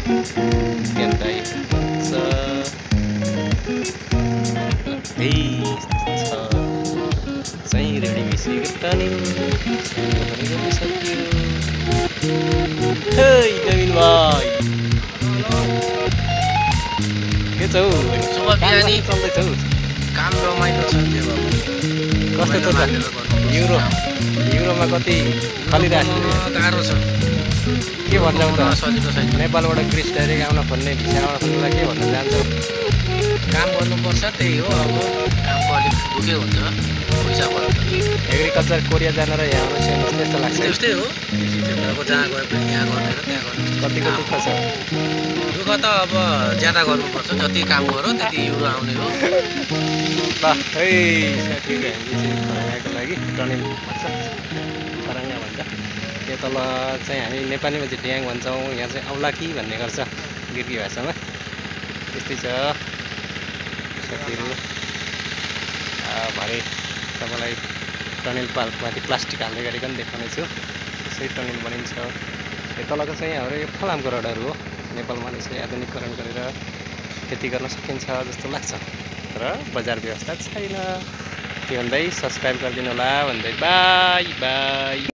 Hyundai चाहिँ ready भइसकेको turning सक्यो। हे नवीन भाइ के छ हौ? शुभ बिहानी। चल्दैछ हौ? काम रमाइलो छ के बाबु। कस्तो छ त? युरोमा कति खलिरहेको गाह्रो छ। के भन्छौ त? सजिलो छैन। नेपालबाट ग्रिस डाइरेक्ट आउन खोज्ने भिसा आउन खोज्नेलाई के भन्न चाहन्छौ? काम गर्नुपर्छ त्यही हो। अब कामको अलिक दुःखै हुन्छ पैसा पर्छ। एग्रिकल्चर कोरिया जान र यहाँ आउन सेम त्यस्तो लाग्छ। त्यस्तै हो। कृषि क्षेत्रको जहाँ गए पनि यहाँ गर्ने र त्यहाँ गर्ने। कतिको दुःख छ? दुःख त अब ज्यादा गर्नुपर्छ। जति काम गऱ्यो त्यति युरो आउने हो। ल है साथीको हामी चाहिँ खराङाको लागि टर्निङ भन्छ, खराङ्गा भन्छ। यो तल चाहिँ हामी नेपालीमा चाहिँ ड्याङ भन्छौँ, यहाँ चाहिँ औलाकी भन्ने गर्छ गिर्की भाषामा। त्यस्तै छ साथीहरू। भरे तपाईँलाई टनेल पाल्पमाथि प्लास्टिक हाल्ने गरेको पनि देखाउने छु। यसै टनेल बनिन्छ। यो तलको चाहिँ हाम्रो यो फलामको रडहरू हो। नेपालमा चाहिँ आधुनिकरण गरेर खेती गर्न सकिन्छ जस्तो लाग्छ, तर बजार व्यवस्था छैन। त्यो भन्दै सब्सक्राइब गरिदिनु होला भन्दै बाई बाई।